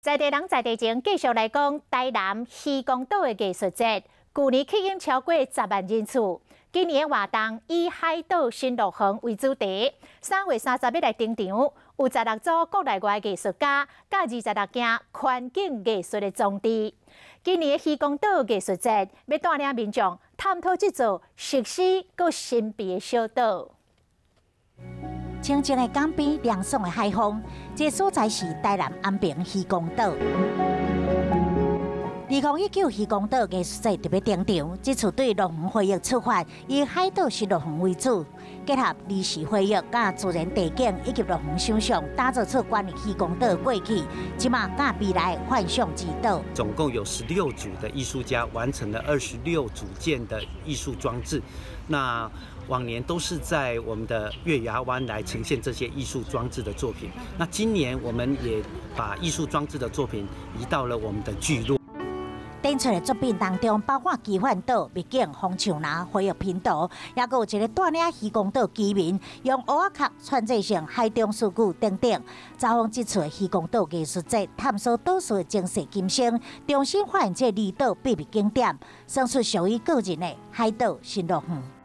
在地人在地情，繼續來講台南漁光島的藝術節，舊年吸引超過10萬人次。今年的活動以海島新樂園為主題，3月30日來登場，有16組國內外藝術家，佮26件環境藝術的裝置。今年的漁光島藝術節，欲帶領民眾探討這座熟悉閣神秘的小島。清靜的港邊，涼爽的海風，這個所在是台南安平漁光島。2019漁光島藝術節特別登場，這次對樂園回憶出發，以海島新樂園為主，結合歷史回憶、佮自然地景以及樂園想象，打造出關於漁光島的過去、這馬佮未來幻想之島。總共有16組的藝術家完成了26組件的藝術裝置。那往年都是在我們的月牙灣來呈現這些藝術裝置的作品。那今年我們也把藝術裝置的作品移到了我們的聚落。展出的作品當中，包括奇幻島、秘境、風樹林、回憶頻道，也閣有一個帶領漁光島居民用蚵仔殼串製成海中書局等等。走訪這次的漁光島藝術節，探索島嶼的前世今生，重新發現這離島秘密景點，算出屬於個人的海島新樂園。